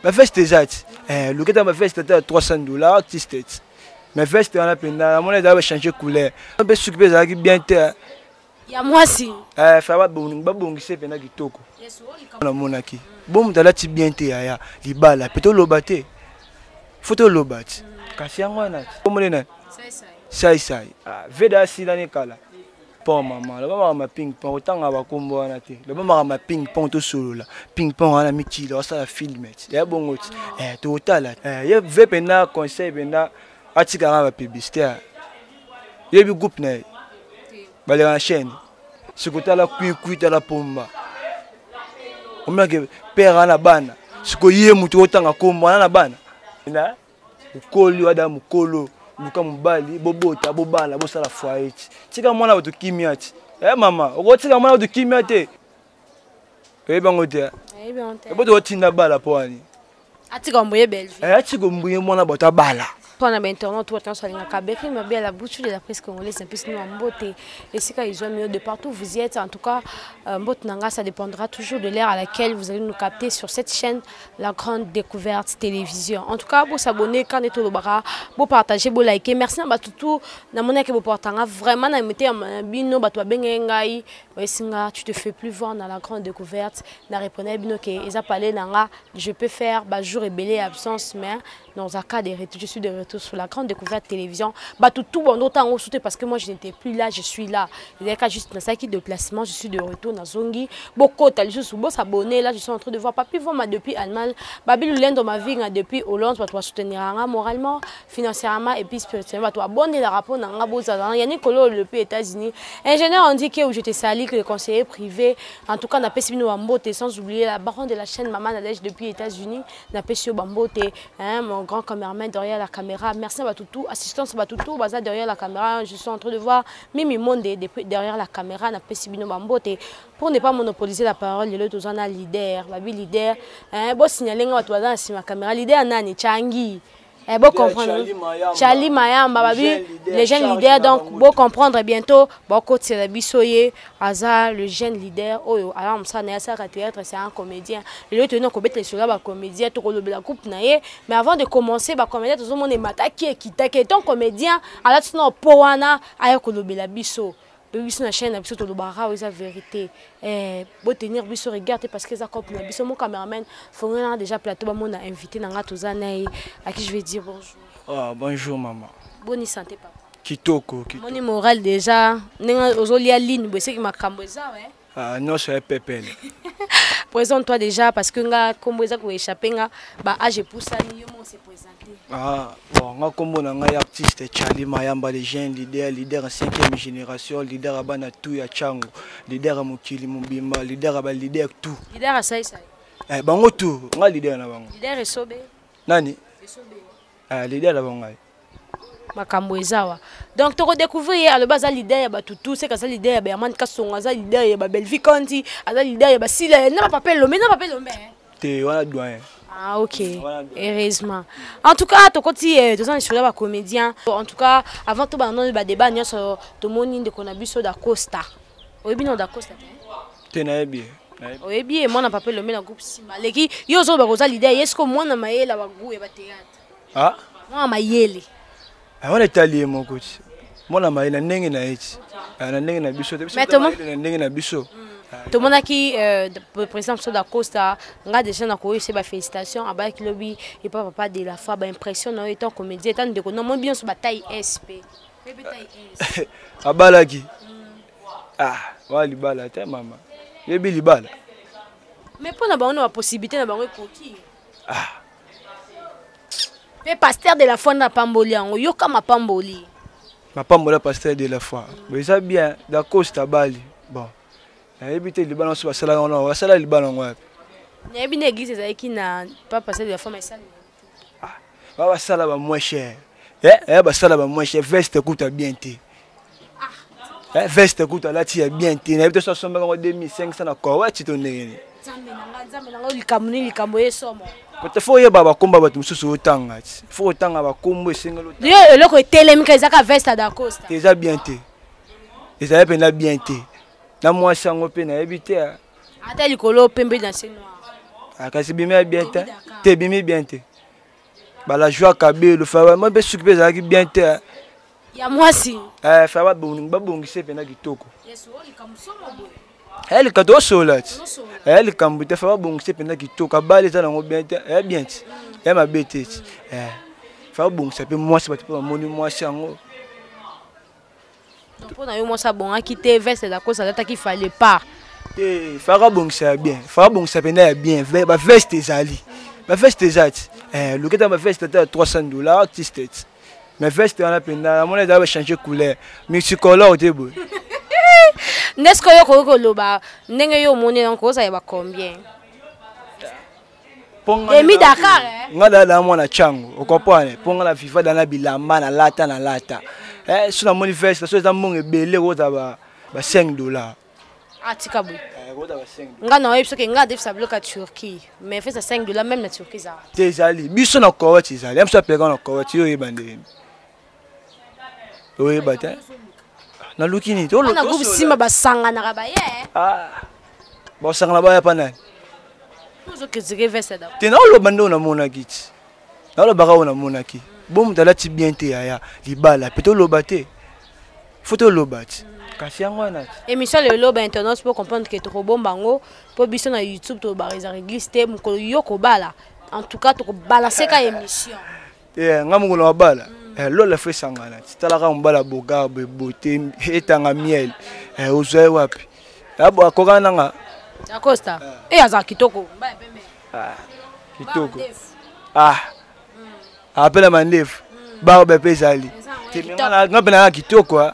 Baveste eza ti eh, loketa baveste ata ya 300 $ artiste ti, mais veste wana mpenza namoni ezala bachange couleur mpe suki mpe ezalaki bien te. Ya mwasi. Eh, fa babongise mpenza kitoko. Namonaki bo moto alati bien te. Yaya, libala mpe toloba te, fo toloba ti. Kasi yango wana ti omoni na saisai veda asilani kala. Pong mama, loba makambo ya ping pong, otanga bakombo wana te. Loba makambo ya ping pong, tosolola ping pong wana. Mikili osala film ti ya bongo ti totala ye ve mpenza conseil mpenza atikaka bapublicité. Yebi groupe na ye baleka na chaîne siko. Tala kwikwi, tala pomba, omonake père ana bana. Siko ye motu otanga kombo wana na bana na okoli wada mokolo, luka mobali, bobota, bobala, bosala foyer ti. Tika mwana bato kimia ti. Mama, okotika mwana bato kimia te, oyebi yango te. Eboto otinda bala mpo wani. Atika mboye Bellevue. Atika mboye mwana bato abala. Mpona bainternaute oyo nyonso alingaka Berry Mabe ya la bouche de la presse congolaise, napesi bino mbote esika ezwami yo de partout vous y êtes. En tout cas, mbote na nga, ça dépendra toujours de l'heure à laquelle vous allez nous capter sur cette chaîne, La Grande Découverte Télévision. En tout cas, bosabonner quand tolobaka, bopartager, boliker. Merci na bato tout namonaki boportanga vraiment na motema na bino. Bato babengaki ngai, bayesinga: «Tu te fais plus voir dans La Grande Découverte.» Na répondre bino ke eza pale na nga, je peux faire bajour ebele ya absence, mais dans un cas de retour, je suis de retour sur La Grande Découverte Télévision. Bato tout bon autant sauté parce que moi, je n'étais plus là, je suis là. Ezalaka juste nasalaki déplacement, je suis de retour, nazongi. Bokota lisusu, bosabonner. Là, je suis en train de voir Papi Voma depuis Allemagne, Babi Lulendo Mavinga depuis Hollande. Bato basoutenir nga moralement, financièrement et puis spirituellement, bato babondelaka mpo na nga, bozala. Yannick Kolo depuis États-Unis, ingénieur Andy où je te salue, que le conseiller privé. En tout cas, napesi bino bambote, sans oublier la baronne de la chaîne, Maman Nadège depuis États-Unis, napesi yo bambote, hein, mon grand cameraman derrière la caméra. Merci à batutu, assistance batutu baza derrière la caméra. Je suis en train de voir Mimi Monde depuis derrière la caméra, napesi bino bambote. Pour ne pas monopoliser la parole, lelo toza na leader, babi leader, hein, bosignale nga bato baza na nsima caméra. Leader nani? Changi. Bo comprendre Charlie Mayamba, babi les jeunes leaders. Donc bo comprendre, bientôt bakotisela biso ye. Aza le jeune leader oyo ala mosala na ye, asalaka théâtre, c'est un comédien. Lelo toyina kobetela lisolo ya bacomédien, tokolobela groupe na ye. Mais avant de commencer, bacomédien tozomona emataki, ekitaki. Etant comédien, alati na po wana, aya kolobela biso. Biso na chaîne na biso tolobaka oyo eza vérité. Botenir biso regard te parce que eza cope na biso. Mon cameraman fongola déjà plateau, bamona invité na nga toza na ye, à qui je vais dire bonjour. Oh, bonjour maman. Boni santé, papa? Kitoko, kitoko. Moni moral déjà, ndenge ozolia ligne boye, seki makambo eza we. Ah, nyonso ya pepele. Présente-toi déjà parce que nga kombo eza koéchappe nga, ba age epusani. Yo moko se présenter. Ah, bon, nga kombo na ngai artiste Charlie Mayamba, le jeune leader, leader en cinquième génération, leader ya bana tout ya Chango, leader ya mokili mobimba, leader ya baleader tout. Leader asaisai. Bango tout, nga leader na bango. Leader esobe. Nani? Esobe. Leader na bango ngai. Makambo eza wa. Donc tokodécouvrir ye. Alobi aza leader ya bato tout, seke aza leader ya baherman Kasongo, aza leader ya babelvi Kandi, aza leader ya basila na bapapa Elombe, na papa Elombe. Te, wana doyen. Ah ok, heureusement. En tout cas, tokoti toza na lisolo ya bacomédien. En tout cas, avant tobanda nano badébat nyonso, tomoni ndeko na biso Dacosta. Oyebi no Dacosta te? Te, nayebi. Oyebi ye, mwana papa Elombe na groupe Simba. Aleki yo, ozoloba koza leader ye. Siko mwana mayele bagu ya bathéâtre. Ah? Mwana mayele. Wana etali ye moko ti. Mwana mayele na ndenge na ye ti, na ndenge na biso te, biso na ndenge na biso. Tomonaki président biso Dacosta. Nga déjà nakoyese bafélicitation. Abayaki lobi epa papa de la foi. Baimpression na yo etant comédien, etant ndeko na moi, nyonso bataille sp? Abalaki. Ah, wana libala te mama, yebi libala. Mais mpo na bango na bapossibilité na bango ekoki. Ah. Mpe pasteur de la foi nde apamboli yango. Yoka mapamboli. Mapamboli ya pasteur de la foi. Bon, eza bien, Dacosta abali. Bon, nayebi te libala nyonso basalaka wana, basala libala yango wapi? Nayebi na église ezalaki na pa pasteur de la foi, ma esali. Ba basala ba moins cher, basala ba moins cher. Veste kuta bien te. Veste kuta alati ya bien te. Nayebi te so asombaka yango 2500 na kowati to ndenge nini. Nzambe na nga, Nzambe na nga, likambo nini? Likambo ye somo. Kote fo oyeba bakombo ya bato mosusu otanga ti, fo otanga bakombo esengeli. Yo eloko etelemi ka ezaka veste ya Dacosta. Eza bien te, ezali mpenza bien te. Na mwasi yango mpe nayebi te. Ata likolo pembe na se noir. Ah, kasi bimi ya bien te te, bimi bien te. Bala joie kabelo fa moi mpe suki mpe ezalaki bien te. Ya mwasi. Eh, fa babongise mpena kitoko. Eya likambo tosola ti, eya likambo te. Fa babongise mpenza kitoko. Abali eza nango bien te, eya bien ti, eya mabe te ti. Fa babongisa mpe mwasi, bato mpe bamoni mwasi yango. Mpo na yo, mwasi abongaki te? Veste Dacosta alataki, fallait pas? Te, faka abongisa ya bien, faka abongisa mpenza ya bien. Baveste ezali, baveste eza ti loketa, baveste ata ya 300 $, artiste ti. Mais veste wana mpenza namoni ezala bachange couleur, multicolore te boye. Nde sikoyo okoki koloba ndenge yo omoni yango, kozala ya bacombien? Emi Dakar. Nga dala mwana chango, ocomprendre? Mpo nga na viva dana bilamba nalata nalata. So namoni veste so eza mbongo ebele, kozala ba 5 $. Atika boye. Nga na oyebi soki nga adefisa biloko ya Turquie, mais fesa 5 $ même na Turquie ezala. Te, ezali biso na Kowet, ezali ya biso apelaka na Kowet. Yo oyeba ndenge oyeba te, naluki nini? Na groupe Simba basanganaka baye. Basangana baya pa nani? Ozocritiquer veste? Te, naoloba nde oyo namonaki ti, naolobaka oyo namonaki. Bo moto alati bien te, yaya, libala mpe toloba te, fo toloba ti, kasi yango wana ti. Émission lelo, bainternaute mpo comprendre ke tokobomba yango mpo biso na YouTube tolobaka eza église te. Mokolo yo kobala, en tout cas tokobalanse ka émission. Nga mokolo mabala, lola fo esangana ti. Talaka mobala boga boye, bote etanga miel, ozwa ye wapi? Akoka nanga. Acosta e azala kitoko. Kitoko, apela mandefu, barbe mpe ezali. Nga mpe nanga kitoko,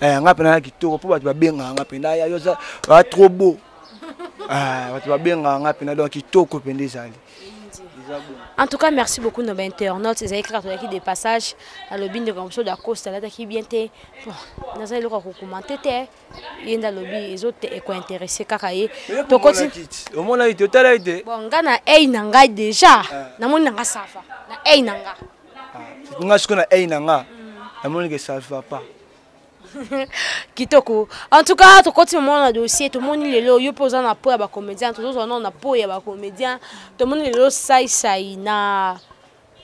nga mpe nanga kitoko mpo bato babengaka nga mpenza yo oza trop beau. Bato babengaka nga mpenza, donc kitoko mpenza ezali. En tout cas, merci beaucoup na bainternaute. Ezali kaka tozalaki de passage. Alobi ndeko ya mosusu Dacosta alataki bien te. Bon, naza eloko ya kokomante te. Ye nde alobi, ekointeresse kaka ye. Tokoti, omonaki te, otalaki te. Bon, nga na ei na ngai déjà namoni na nga ça va na ei na nga. Nga sikoyo na ei na nga namoni ke ça va pas. Kitoko. En tout cas, tokoti mama na dossier. Tomoni lelo yo mpe oza na po ya bacomédien, tozozwa nano na po ya bacomédien. Tomoni lelo Saisai na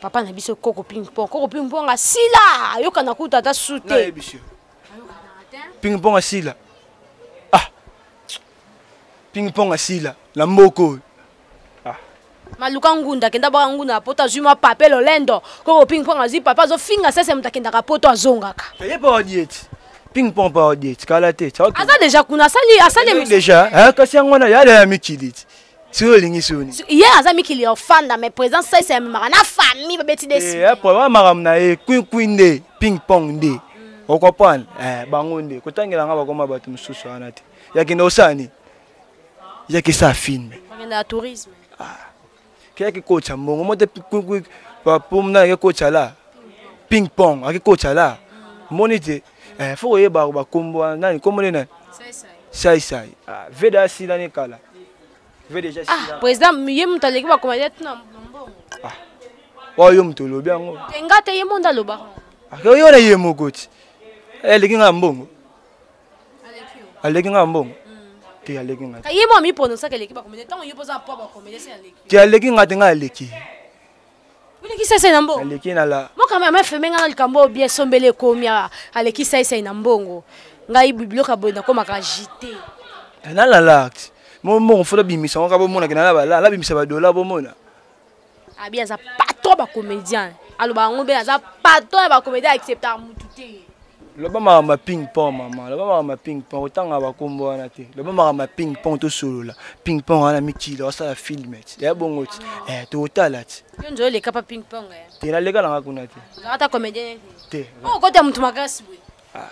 papa na biso Koko Ping Pong. Koko Ping Pong asila ayokana kuta ata su te. Ping Pong asila, ah, Ping Pong asila na mboka oyo. Maluka ngunda akenda baka ngunda na poto, azwi mwa pape lolendo. Koko Ping Pong azwi pape, azofinga sese. Moto akendaka poto azongaka. Ye mpe odieti Ping Pong mpe odieti kala te. Aza déjà kuna, asali asali. Déjà, kasi yango wana yala ya mikili ti soki olingi soni. Ye aza mikili ya ofanda, mais président Saisa amemaka na famille, babeti desi. Makambo na ye kwikwi nde Ping Pong nde ocomprendre bango nde kotangela nga bakoma bato mosusu wana te. Yakende osala nini? Yaki esa film. Bakenda ya tourisme. Keyaki kotya mbongo mo te po nani ake kotya la Ping Pong, ake kotya la moni te. Fo koyeba bakombo wana nani, kombo nde nani? Saisai veda asila ne kala ve déjà. Ah, président ye moto aleki bakomadi tuna mbongo. Oyo yo moto olobi yango. Te, nga te, ye mondo alobaka. Yo na ye moko ti aleki nga mbongo, aleki nga mbongo te, aleki nga. Ye mo amiprononçaka eleki bakomedi. Ntango yo mpoza po bakomedi se aleki. Te, aleki nga te, nga aleki. Oleki Saisai na mbongo? Aleki na la. Mokama amafeme nga na likambo oyo bien sombele ekomi aleki Saisai na mbongo. Ngai biloko ya boye nakomaka jite. Nalala mo mbongo fo nabimisa ngo kaka bomonake nala bala nabimisa badola bomona. Abi aza patron bacomédien, aloba yango mpe aza patron ya bacomédien, acceptaka mutu te. Loba makambo ya Ping Pong, mama, loba makambo ya Ping Pong. Otanga bakombo wana te, loba makambo ya Ping Pong. Tosolola Ping Pong wana mikili osala film ti ya bongo ti totala ti. Yo nzo oleka pa Ping Pong? Te, naleka nanga kuna te. Ozalaka ta comédien? Te. Okota mutu makasi boye.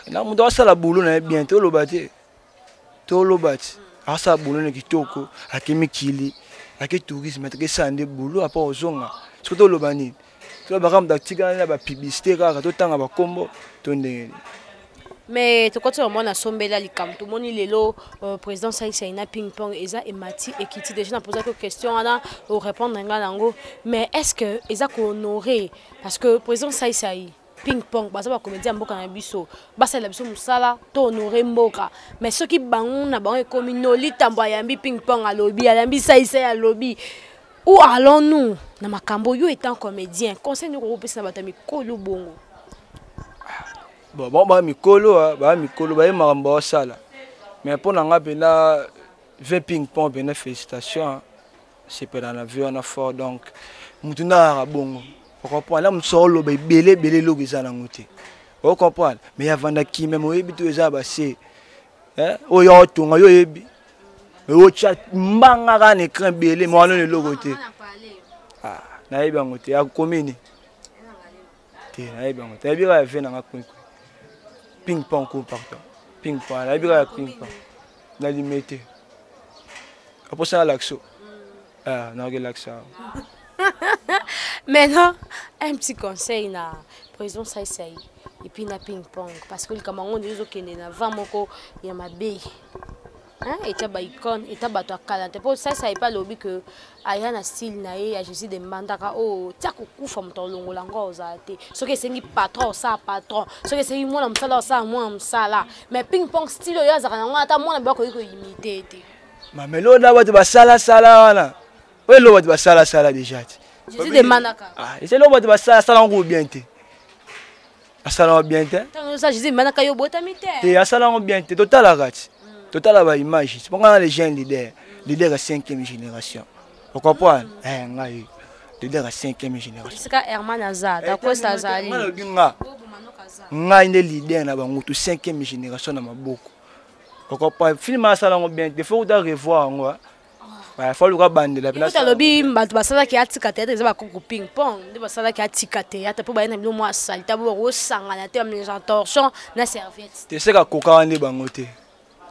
Na moto asala boulot na ye bien, toloba te, toloba ti asala boulot na kitoko. Ake mikili, ake tourisme, ake esala nde boulot apa ozonga. Soki toloba nini? Tolobaka moto atikala na bapublicité kaka, totanga bakombo to ndenge nini? Mais tokoti vraiment nasombela likambo. Tomoni lelo président Saisai na Ping Pong eza emati ekiti. Déjà napozaki question wana, orépondre ngai nango. Mais est ce que eza kohonorer? Parce que président Saisai, Ping Pong baza bacomédien ya mboka na biso, basalela biso mosala to honore mboka. Mais soki bango na bango ekomi noli, ntambo ayambi Ping Pong alobi, ayambi Saisai alobi. Où allons-nous na makambo yo étant comédien, conseil nini okopesa na bato ya mikolo bongo? Bon, bon ba mikolo, ah, ba mikolo ba makambo osala. Mais mpo na nga mpenza ve ping pong mpenza félicitation sepela na vie wana fort. Donc mutu nde ayaka bongo, ocomprendre, na mosu aoloba ebele ebele, eloko eza nango te, ocomprendre. Mais avanda kimia, me oyebi te eza ya base oyo otonga yo oyebi otya mbanga kaka na écran ebele, ma wana eloko te. Ah, nayebi yango te, akomi te, nayebi yango te. Nayebi kaka ya ve nanga kwikwi ping pong ko, pardon, ping pong. Nayebi kaka ya ping pong, nalime te. Aposana lakso, ah, nakelakisa. Maintenant, un petit conseil na président Saïsaï et puis na ping pong, parce que likambo yango nde ezokende na vent moko ya mabe, eta baicone, eta bato ya kala te, mpo Saïsaï mpe alobi ke aya na style na ye ya Jésus de Mbandaka oyo tia kokufa, moto alongola yango ozala te. Soki esengi patron, osala patron. Soki esengi mwana mosala, osala mwana mosala. Mais ping pong, style oyo azalaka nango, ata mwana be akoki koimite te. Mamelo na bato basalasala wana, oyo eloko bato basalasala déjà te. Jésus de Mbandaka. Ah, eza eloko bato basalasala yango bien te, asala yango bien te. Ntango oza Jésus Mbandaka, yo obotami te. Te, asala yango bien te. Totalaka ti, totala baimage mpo nga na le jeune leader, leader ya cinquième génération, ocomprendre. Eh, ngai leader ya cinquième génération. Esika Herman aza, Dacosta azali. Nalobi nga, ngai nde leader na bango to cinquième génération na maboko, ocomprendre. Film asala yango bien te, faut kuta revoir yango, faut luka bandela. Mpena alobi bato basalaki atika théâtre, eza bakoko ping pong nde basalaki atika théâtre, mpo baye na bino mwa salita, bo bakosangana te, bamela torchon na serviette. Te, seka akokaka nde bango te.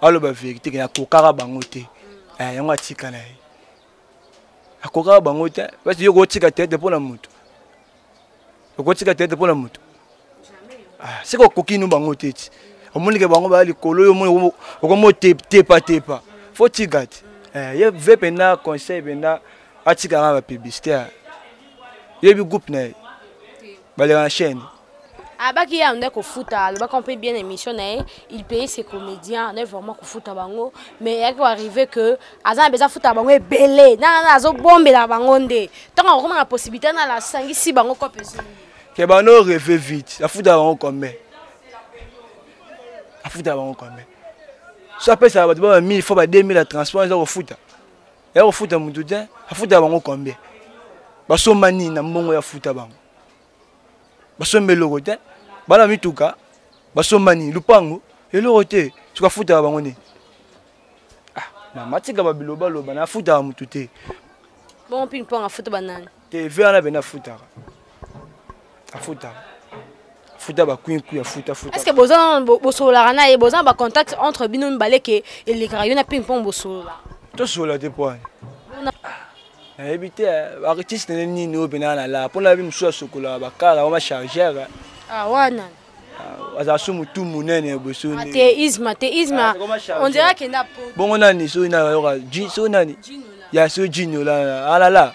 Aloba vérité ke akokaka bango te, yango atika na ye. Akokaka bango te parce yo kotika théâtre mpo na moto, okotika théâtre mpo na moto seka okoki no bango te. Ti omonike bango baya likolo, yo omoni okomi otepatepa, faut tika te. Ye ve mpenza conseil mpenza, atikaka bapublicité. Yebi groupe na ye baleka na chaîne. Abaki ye ande kofuta, alobaka mpe bien émission na ye, il paye ses comédiens, ande vraiment kofuta bango. Mais eyaki koarrive que aza na besoin afuta bango ebele, nana azobombela bango nde ntango akokoma na possibilité nala asangisi bango cope ezongi. Ke bano rêve vite. Afuta bango combien? Afuta bango combien? So apesaka bato ba 1000 fois, ba 2000 ya transport, eza kofuta, ya kofuta motu te. Afuta bango combien? Basomba nini na mbongo ya futa bango? Basomba eloko te. Bana mituka, basomba nini? Lupango, eloko te. Soki afutaka bango nini? Ah, mama, tika babilobaloba na afutaka motu te. Bongo ping pong afuta banani? Te, ve wana pene afutaka, afutaka, afuta bakwikwi, afuta, afuta. Est ce que boza bosololaka na ye? Boza na bacontact entre bino mibale ke elekaka yo na ping pong bosolola? Tosolola te po wana nayebi te artiste nde nini oyo mpena na la mpo nayebi mosusu asokolaka bakala oma chargeur. Ah, wana. Azala so motu monene boso. Te, isma te, isma on dirait akenda po. Bongo nani? So nayoka so nani ya so jinola alala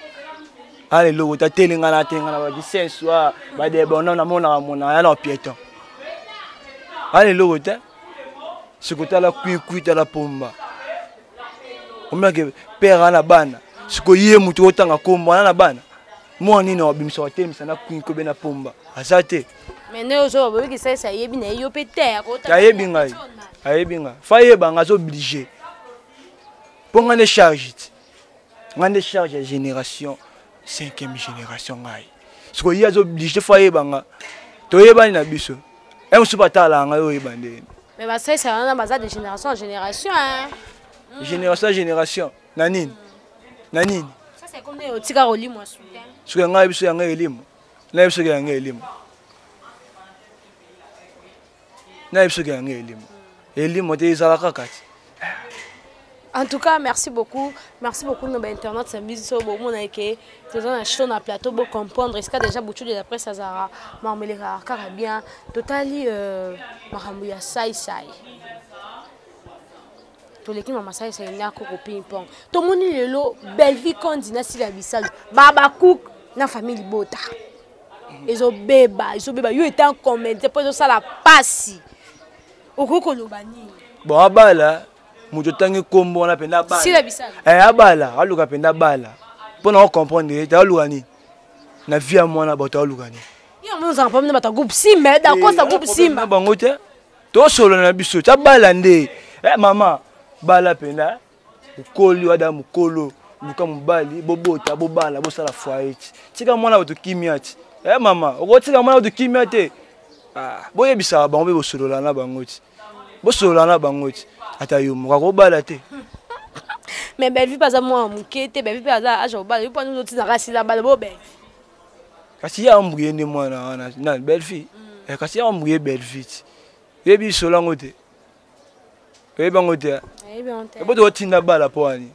ala eloko te, atelengana, atelengana bakisensu badebono, namonaka monaka ya na piéton ala eloko te. Siko tala kwikwi, tala pomba, omonake père ana bana. Siko ye motu otanga kombo ana na bana, mwana nini abimisa atelemisa na kwikwi be na pomba? Aza te. Mais nde ozo boyoki salisa, ayebi na ye yo mpe te. Ayebi ngai, ayebi ngai, fa ayeba ngai, aza obligé mpo ngai nde charge ti, ngai nde charge ya génération, cinquième génération ngai. Sikoyo ye aza obligé, fo ayeba nga, toyebani na biso. E mosusu batalaka ngai, oyeba ndeni. Mais basalisa wana baza de génération en génération, hein. Génération en génération na nini, na nini? Ça, c'est comme otika kolimwa soutien. Soki ngai biso yanga elimo, nayebi soki yanga elimo, nayebi soki yanga elimo, elimo te, ezala kaka ti. En tout cas, merci beaucoup. Merci beaucoup nos internautes, c'est biso bomona ke toza na show na plateau, bo comprendre esika déjà Bouchou de la presse azara marmeleka kaka bien. Totali makambo ya sai sai. Toleki mama sai sai na koko ping pong. Tomoni lelo Bellevue Kondi na Sila Bisalu. Baba Cook na famille Libota. Ezobeba, ezobeba yo étant comédien po ezosala pasi. Okoki koloba nini? Bon, abala moto otangi nkombo wana mpenza. Sila Bisala. Abala, aluka mpenza bala. Mpo na ocomprendre ye te, aluka nini na vie ya mwana bato, aluka nini? Yo ozala problème na bato ya groupe Simba, dakosa groupe Simba. Na bango te, tosolola na biso, tia bala nde. Mama, bala mpenza, okoli wada mokolo, luka mobali, bobota, bobala, bosala foyer ti. Tika mwana bato kimia ti. Mama, okotika mwana bato kimia te. Boyebisaka bango mpe bosolola na bango ti, bosolola na bango ti. Ata yo moko akobala te. Mais Bellevue mpe aza mwana moke te, Bellevue mpe aza age kobala. Yo mpona ozotinaka asila bala bo Bellevue. Kasi ye ambrouye nde mwana wana na Bellevue. Kasi ye ambrouye Bellevue ti, oyebi lisolo yango te, oyebi yango te. Ebo tokotinda bala mpo wani.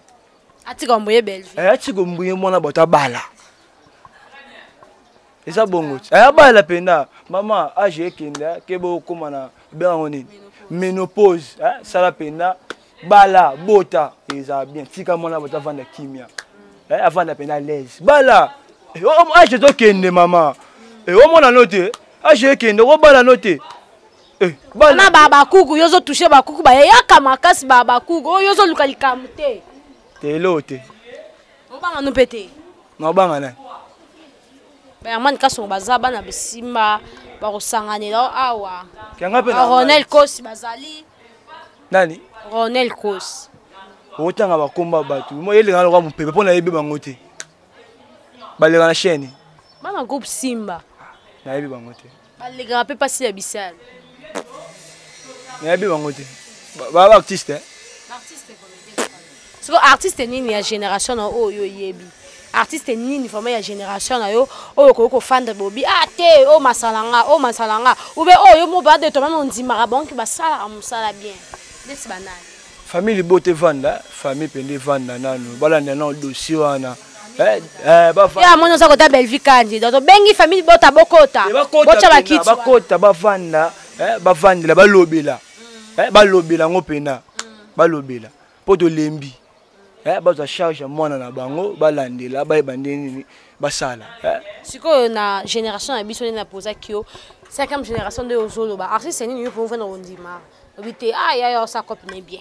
Atika mbuye Bellevue. Atika mbuye mwana bato, abala, eza bongo ti. Aya bala mpenza, mama, age ekende ke bokóma na bengango nini, ménopause. Sala mpenza, bala, bota, ezala bien. Tika mwana bato avanda kimia, avanda mpenza l'aise. Bala, age ezokende, mama. Omona no te, age ekende, okobala no te. Na bakuku, yo ozotouche bakuku, bayeyaka makasi bakuku oyo ozoluka likambo te. Te, eloo te. Obanga no mpe te. Naobanga nani? Bayamani Kasongo baza bana bisimba, bakosanganela awa. Yanga mpe. Ronel Kosi bazali. Nani? Ronel Kosi. Otanga bakomba bato mo eleka loka mopepe, mpo nayebi bango te. Baleka na chaîne? Bana groupe Simba. Nayebi bango te. Balekaka mpe mpasi ya bisale. Nayebi bango te. Ba artiste? Siko artiste nini ya génération na oyo oyebi? Artiste nini vraiment ya génération na yo oyo okoki kofanda bobi ah te, oyo masala nga, oyo masala nga, ube oyo mo bade to meme ondimaka bango basalaka mosala bien, neti banani? Famille libote evanda, famille mpenza evanda nanu, balanda nano dossier wana. Ye amoni oza kota Bellevue Kandi, donc obengi famille bota, bokota, botya bakiti. Bakota, bavanda, bavandela, balobela, balobela yango mpena, balobela mpo tolembi. Bazwa charge ya mwana na bango, balandela, bayeba nde nini basala. Sikoyo na génération na biso nde napozaki yo, cinquième génération nde ozoloba, artiste nini yo mpo ovanda kondima obi te, ah yaya, osa cope ne bien?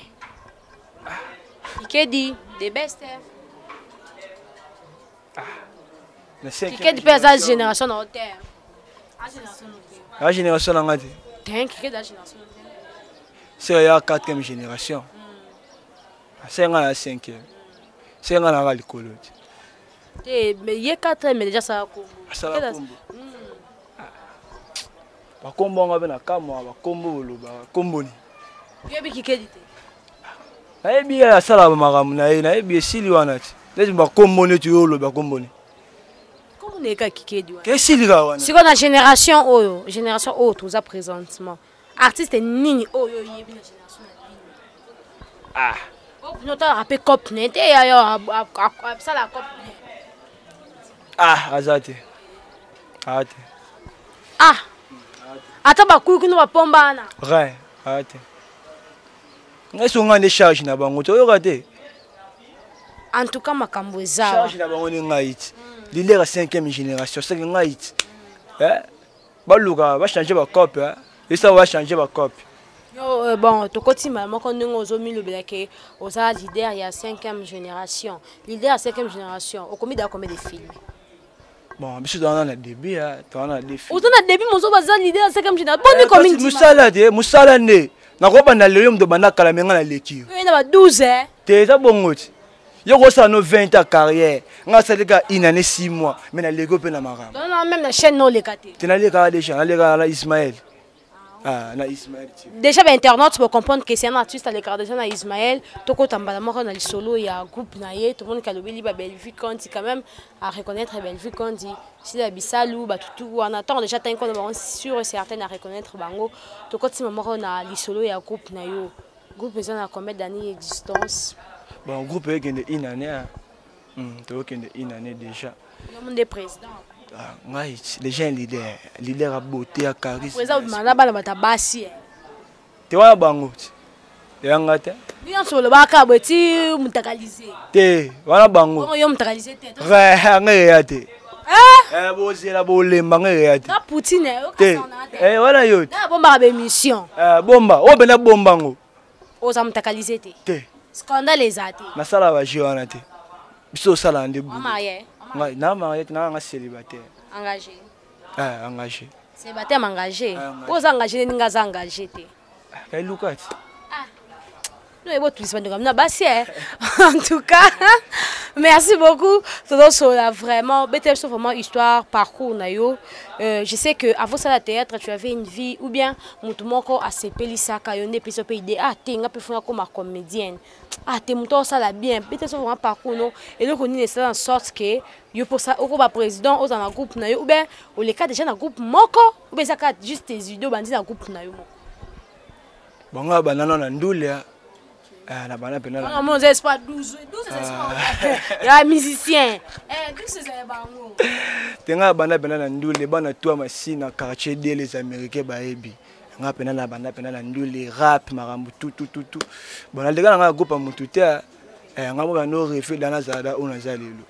Kikedi the best. Kikedi mpe aza génération na yo te? Aza génération na nga te. Kikedi aza génération na te. C'est ya quatrième génération, ase nga na cinquième, se nga nanga likolo te. Te, mais ye quatrième, mais déjà asala kombo. Asala kombo, bakombo yango mpe na kamwa, bakombo boloba, kombo nini? Oyebi Kikedi te? Nayebi ye, asalaka makambo na ye, nayebi, esili wana ti. Neti bakombo neti oyo oloba, kombo nini? Kombo na ye kaka Kikedi wana. Esili kaka wana. Sikoyo na génération oyo, génération oyo toza présentement, artiste nini oyo oyebi na génération na bino? Ah. Oyo otalaka mpe cope ne te, yayo asalaka cope ne? Ah, aza te, aa te. Ah, ata bakuyi kuna bapomba wana? Rien, aa te. Ngai so ngai nde charge na bango, toyoka te. En tout cas makambo eza. Charge na bango nde ngai ti, leader ya cinquième génération, seke ngai ti. Baluka bachange bacope, esaka bachange bacope. Yo, bon, tokoti mbala moko ndenge ozomilobela ke oza leader ya cinquième génération. Leader ya cinquième génération, okomi da combien de films? Bon, biso toza na début, toza na défi. Oza na début, mozo baza leader ya cinquième génération, boni komi? Mosala te, mosala nde nakobanda lelo. Moto banda kala, me nga naleki yo. Oyo na ba 12, eh? Te, eza bongo ti. Yo kosala no 20 ans carrière, nga asali kaka une année 6 mois, mais naleki yo mpe na makambo. Non, non, même na chaîne no oleka te. Te, nalekaka déjà, nalekaka na Ismaël. Ah, na Ismaël. Déjà bainternaute bocomprendre que c'est un artiste alekaka déjà na Ismaël. Tokota mbala moko na lisolo ya groupe na ye. Tomoni kalobeli ba Bellevue Kandi, quand même à reconnaître Bellevue Kandi, Sila Bisalu, batutu wana ntango déjà tangi kona bango, sûr et certain à reconnaître bango. Tokotima moko na lisolo ya groupe na yo. Groupe eza na combien d'années d'existence? Bon, groupe ekende une année, tokende une année déjà. Yo nde président? Ah, ngai déjà un leader, leader ya beauté, ya charisme. Eza obima na bana bato basi. Te, wana bango ti, eyanga te. Nyonso olobaka boye ti mutakalize. Te, wana bango. Yo mutakalize te? Ngai eya te. Bozela, bolemba, ngai eya te. Na Poutine. Te, wana yo te. Bombaka bémission. Bomba oyo mpena, bomba ngo. Oza mutakalize te? Te. Scandale eza te? Nasala bajeu wana te. Biso osala nde boulot. Marié? Ngai na marié, na nga célibataire. Engagé? Eh, engagé. Célibataire mais engagé. Oza engagé ndenge aza engagé te. Kai luka ti. No ebo tulisi bandeko na basi eh. En tout cas, merci beaucoup. Tozosola vraiment, bete biso vraiment histoire, parcours na yo. Je sais que avant ça la théâtre, tu avais une vie ou bien moto moko asepelisaka yo nde epesi yo mpe idée, ah te, nga mpe funa koma comédienne. Ah te, moto osala bien. Bete biso vraiment parcours no, eloko nini esala en sorte que yo mposa okoba président, ozala na groupe na yo, ou bien oleka déjà na groupe moko, ou bien ezaka juste tes idées obandi na groupe na yo moko? Bango banana na ndule na bana pena na mon espoir 12 12 espoir ya musicien eh 12 ezala bango tenga bana pena na ndule, bana toi masina quartier D, les Américains bayebi nga pena na banda pena na ndule rap makambo tout tout tout tout. Bon, na ndeka na nga groupe mutu te eh, nga mo no rêver dans zada on za lelo.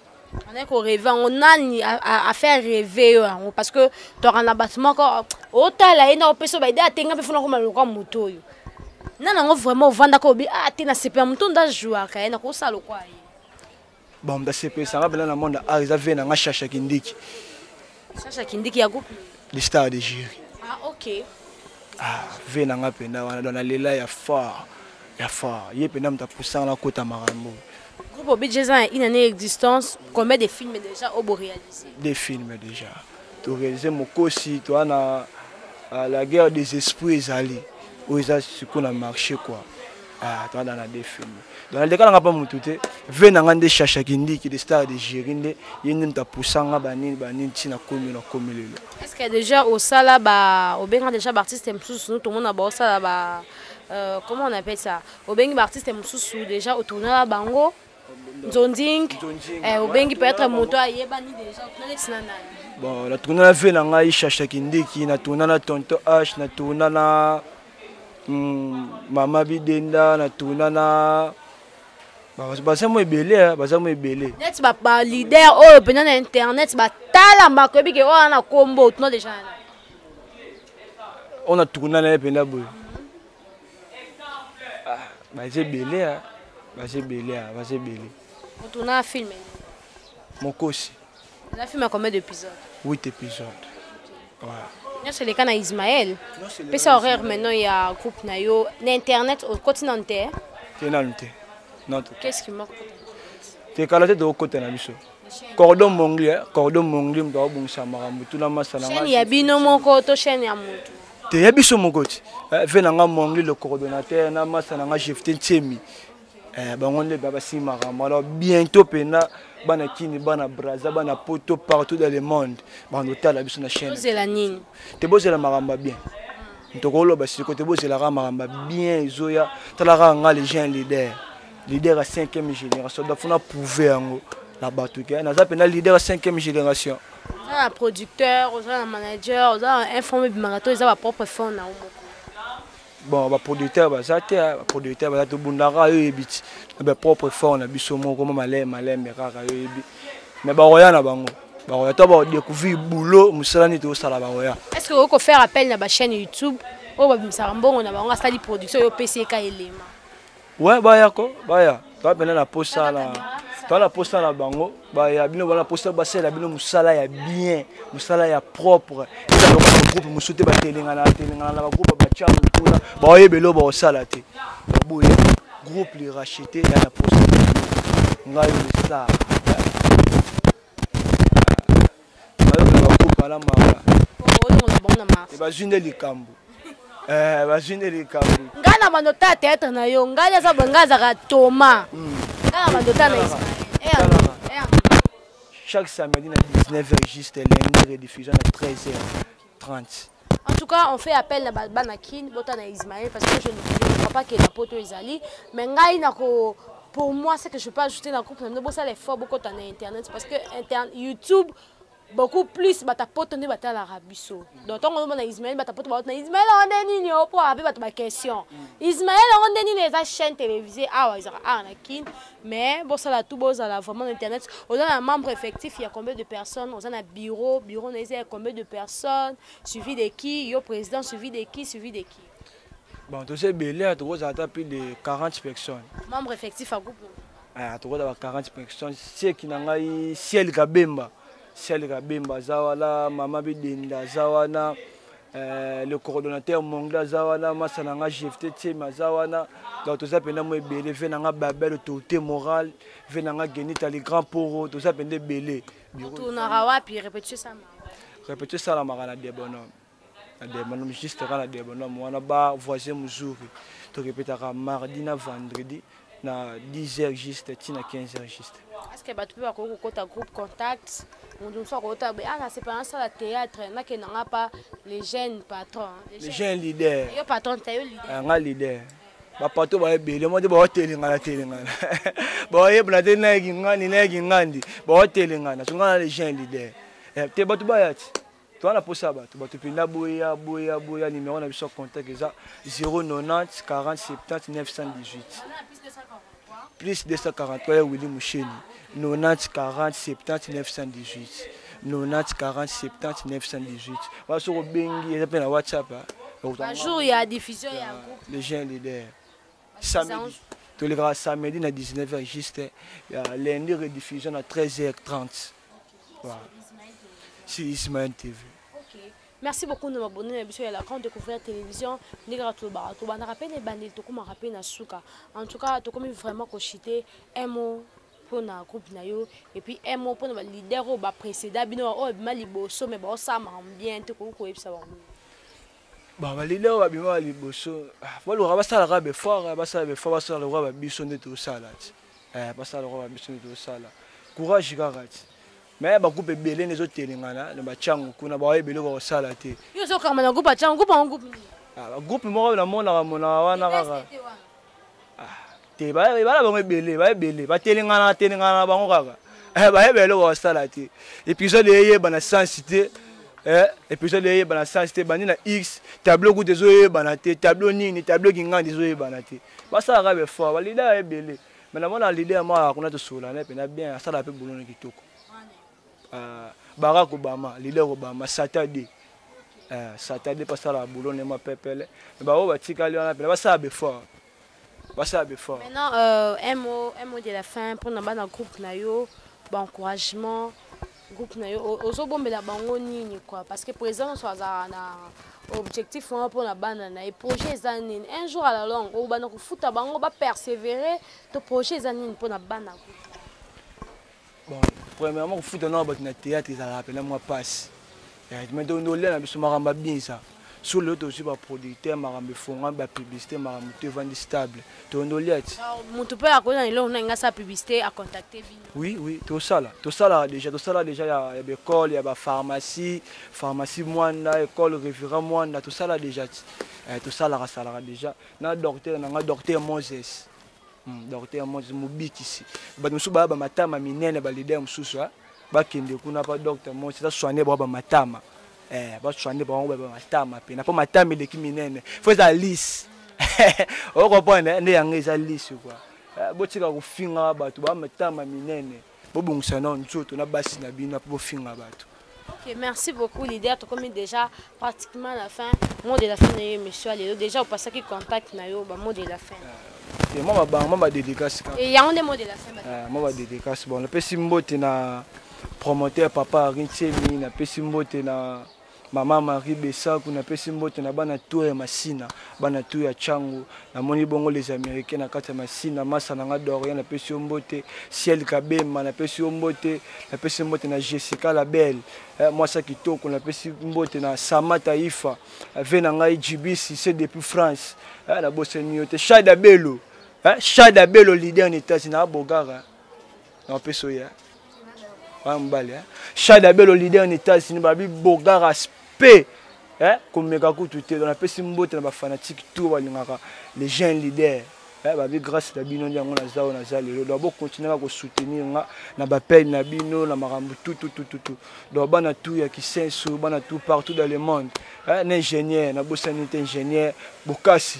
On ko rêver yango, nani a faire rêver yo yango? Parce que toka na bato moko otala ye na opesa ba idée atenga mpe funa koma lokwa moto oyo nani yango vraiment ovandaka obi, ah te, na sepela moto nda jouaka ye, nakosala lokwa ye. Bon, ndasepelisa nga mpena na monde art eza ve na nga Chacha Kindiki. Chacha Kindiki ya groupe? Le Star de Jury. Ah ok. Ah, ve na nga mpena wana, donc nalela ya fort ya fort, ye mpena moto apusanga nakota makambo. Groupe Obj eza une année d'existence, combien de films déjà obo réalisé? Des films déjà toréalise, mokosi toa na La guerre des esprits, ezali oyo eza sikoyo na marché quoi. Ah, toa na deux films, donc naleka nanga mpa motu te, ve na nga nde Chacha Kindiki de Star de Géri, nde ye nde moto apusanga banini banini ntina komi na komi lelo. Est ce que déjà osala ba obenga déjà baartiste mosusu tomona baosala ba comment on appelle ça, obengi baartiste mosusu déjà otournala bango nzonzing, obengi peut-être moto ayebani déjà, otourna neti na nani? Bon, natourna na ve na ngai Chacha Kindiki, natourna na Tonto H, natourna na Mama Bidenda, natourna na baza mo ebele, baza mo ebele. Neti baleader oyo mpenza na internet batalamaka, oyebi ke oyo na kombo, otourna déjà na nani? Oyo natourna na ye mpenza boye, baza ebele, baza ebele, baza ebele. Otourna film? Mokosi. Eza film ya combien d'épisodes? 8 épisodes, ouais. Nyonso eleka na Ismaël. Pesa horaire maintenant ya groupe na yo na internet, okoti nanu te? Te, nanu te. Qu'est-ce qui manque? Te, kala te tokokota na biso cordon mongli, cordon mongli moto akobongisa makambo tuna masala. Chaîne ya bino moko to chaîne ya motu? Te, ya biso moko ti ve na nga Mongli le coordonnateur na masa na nga Jefte Ntiemi, bango nde basimbi makambo. Alors bientôt mpena bana Kini, bana Braza, bana Poto, partout dans le monde bandotala biso na chaîne. Tozela nini? Te, bozela makambo ya bien, tokoloba siko te, bozelaka makambo ya bien ezoya. Talaka nga le jeune leader, leader ya 5e génération, donc funa prouver yango na bato ke naza mpena leader ya 5e génération. Oza na producteur, oza na manager, oza na informe ebimaka to eza bapropre fond na yo moko? Bon, baproducteur baza te, baproducteur baza, tobundaka, yo oyebi ti na bapropre effort na biso moko, mo malembe malembe kaka, yo oyebi, mais bakoya na bango, bakoya to badécouvrir boulot, mosala nini tozosala, bakoya. Est ce que okoki kofaire appel na bachaîne YouTube oyo babimisaka mbongo na bango, asali production oyo opesi eka elema? Ouais, baya ko baya, toa mpena na posa na toa na posa na bango, baya bino bana posa basalela bino mosala ya bien, mosala ya propre. Eza lokola bagroupe mosusu te, batelengana telengana na bagroupe batya kuna, baoyebela oyo baosala te. Boye groupe Le Racheté ya na posa ngai le star bayokela bagroupe ala mawa, bazwi nde likambo, bazwi nde likambo. Ngai na bando ta théâtre na yo, ngai aza boye, ngai azalaka Thomas, ngai na bando ta na Ismaël. Chaque samedi na 19h juste, lundi rediffusion na 13h30. En tout cas, on fait appel na bana Kin, bota na Ismaël, parce que je ne crois pas que na poto ezali. Mais ngai nako, pour moi, ce que je peux ajouter dans le groupe, c'est que l'effort beaucoup na internet, parce que YouTube beaucoup plus bata poto nde batalaka biso. Donc ntango ozomona Ismaël, bata poto baota na Ismaël yango nde nini o mpo ape bato baquestion Ismaël yango nde nini. Eza chaîne télévisée awa, ezalaka awa na Kin, mais bosala tout, bozala vraiment na internet. Oza na membre effectif ya combien de personnes? Oza na bureau, bureau na eza ya combien de personnes, suivi de qui? Yo président, suivi de qui, suivi de qui? Bon, toza ebele, tokozala ata plus de 40 personnes. Membre effectif ya groupe? Ah, tokota ba 40 personnes. Seki na ngai Ciel Kabemba. Ciel Kabemba aza wana, mama Bidenda aza wana. Le coordonnateur Mongla aza wana, masa na nga Jefte Tsemi aza wana. Donc toza mpenza mo ebele, ve na nga Babel autorité morale, ve na nga Genita le grand poro, toza mpenza ebele. Tournaka wapi répétition esalamaka? Répétition esalamaka na Debonhomme. Na Debonhomme, juste kaka na Debonhomme wana ba voisin muzuri. Torépétaka mardi na vendredi na 10h juste ti na 15h juste. Est-ce que bato mpe bakoki kokota groupe contact, moto mosusu akokota boye, ah, nasepela nasala théâtre, nakende nga pa les jeunes patron? Les jeunes leaders. Yo patron te, yo leader. Nga leader. Bapato baebele mo te, baotelengana telengana, baoyebana te, nayeki ngandi, nayeki ngandi, baotelengana. So nga na les jeunes leader te, bato baya ti toza na posa ya bato, bato mpenza boya, boya, boya. Numéro na biso ya contact eza 090 40 70 918, plus 243 ya Willy Musheni, 90 40 70 918, 90 40 70 918. Wana soki obengi, eza mpe na WhatsApp. Bajour ya diffusion ya groupe? Les jeunes leaders, samedi tolekaka, samedi na 19h juste, ya lundi rediffusion na 13h30. Voilà. C'est Ismaël TV. Ok. Merci beaucoup na babone na biso ya La Grande Découverte Télévision. Ndenge kaka tolobaka, tobandaka mpe na ebandeli, tokomaka mpe na suka. En tout cas, tokomi vraiment kochite. Un mot mpona groupe na yo et puis un mot mpona baleader oyo baprécéda bino, oyo bima liboso mais baosala makambo bien te, koki koyebisa bango? Bon, baleader oyo babima liboso, baluka basalaka baeffort, basala baeffort, basala lokola babiso nde tosala ti, basala lokola babiso nde tosala. Courage kaka ti. Mais bagroupe ebele nde ezotelengana na batiango kuna, baoyeba eloko kosala te. Yo ozokanga na groupe atiango, groupe yango groupe nini? Groupe moko namonaka monaka wana kaka te, bala bango ebele, baebele, batelengana, telengana na bango kaka, bayeba eloko kosala te. Épisode eyeba na sens te, épisode eyeba na sens te, bandi na x tableau kuta ezoyebana te, tableau nini, tableau kingandi ezoyebana te. Basalaka baeffort, baleader ebele. Mais namona leader moko kuna, tosola na mpena bien, asala mpe boulot na kitoko, Barack Obama, leader Obama, Saturday, Saturday mpe asalaka boulot ndema pepele. Mais baoyo batikali wana mpena basala baeffort, basala baeffort. Maintenant, un mot de la fin mpona bana groupe na yo, baencouragement groupe na yo, ozobombela bango nini quoi? Parce que président nyonso azalaka na objectif wana mpona bana na ye. Projet eza nini? Un jour à la longue obanda kofuta bango, bapersévérer to projet eza nini mpona bana groupe? Bon, premièrement, kofuta na bato na théâtre ezalaka mpena mwa mpasi, mais tolia na biso makambo bien eza so. Lelo tozwi baproducteur, makambo efongami, bapublicité, makambo to evandi stable, tondolia ti. Moto mpe akoza na eloko na nga asala publicité, acontacte bino? Oui, tosala, tosalaka déjà, tosala déjà ya baécole, ya bapharmacie, pharmacie Mwanda, école Révérend Mwanda, tosala déjà ti. Tosalaka, salaka déjà na docteur na nga, docteur Moses, docteur Moses mobikisi bato mosusu baya bamatama minene. Baleader mosusu bakende kuna pa docteur Moses, asoigne bango bamatama, basoigne bango bamatama pena, mpo matama eleki minene, fo eza lisse, ocomprendre nde yango eza lisse quoi. Botika kofinga bato bamatama minene, bobongisa nao nzoto na basi na bino mpo bofinga bato. Ok, merci beaucoup, leader. Tokomi déjà pratiquement à la fin. Mot de la fin, monsieur Alelo. Déjà, au passage, contact, na yo, bah, mot de la fin. Te, mwa babanga, mwa badédicace kaka. Et il y a un mot de la fin. Mwa badédicace. Bon, napesi mbote na promoteur papa Henri Tiemi, napesi mbote na mama Marie Besaku, napesi mbote na bana tour ya Masina, bana tour ya Changu. Namoni bongo les Américains na kati ya Masina, masa na nga Dorian, napesi yo mbote, Ciel Kabemba, napesi yo mbote, napesi mbote na Jessica Labelle, mwasi ya kitoko, napesi mbote na Samata Ifa, ve na ngai Jibisi c'est depuis France, nabosani yo te, Shada Bello, Shada Bello, leader na États-Unis, na Bogara, napesi oyo wana mobali, Shada Bello, leader na États-Unis, babi Bogara spe komeka kutu te. Donc napesi mbote na bafanatique tout balingaka les jeunes leaders, babi grâce na bino nde yango naza oyo naza lelo. Donc bokontinue kaka kosoutenir nga na bapele na bino na makambo tututututu. Donc bana tu ya Kisenso, bana tu partout dans le monde, na ingénieur, nabosani te ingénieur Bokasi,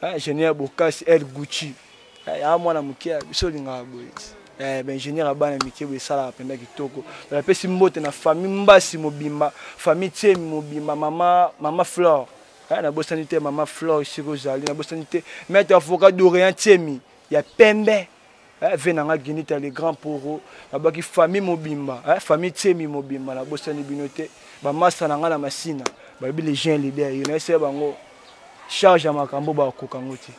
ingénieur Bokasi El Gucci, ya mwana moke biso olingaka boye ti, baingénieur ya bana mike boye esalaka mpenza kitoko. Napesi mbote na famille Mbasi mobimba, famille Tiemi mobimba, mama Flore, nabosani te mama Flore esika ozali, nabosani te maître avocat Dorian Tiemi ya pembe. Eh, ve na nga Ginita le grand poro, nabaki famille mobimba, eh, famille Tsemi mobimba, nabosani bino te. Bamasa na nga na Masina, balobi les jeunes leaders, yo nayesela bango charge ya makambo bakoka yango te.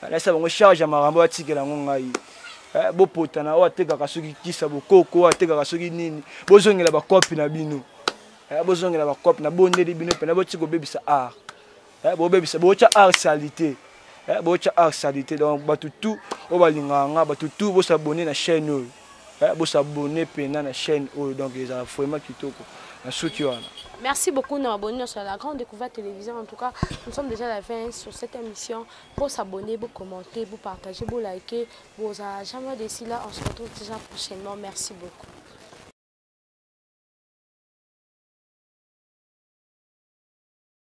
Nayesela bango charge ya makambo batikela yango ngai. Eh, bopotana oyo atekaka soki kisa bokoko, oyo atekaka soki nini, bozongela bakopi na bino. Eh, bozongela bakopi, nabondeli bino mpena botika kobebisa art. Eh, bobebisa, botya art salite. Eh, botya art salite. Donc bato tout oyo balingaka nga, bato tout bosabone na chaîne oyo. Eh, bosabone mpena na chaîne oyo, donc ezala vraiment kitoko na suki wana. Merci beaucoup na abonné sur la grande découverte télévision. En tout cas, nous sommes déjà à la fin sur cette émission. Pour s'abonner, pour commenter, pour partager, pour liker. Vous n'avez jamais déçu là. On se retrouve déjà prochainement. Merci beaucoup.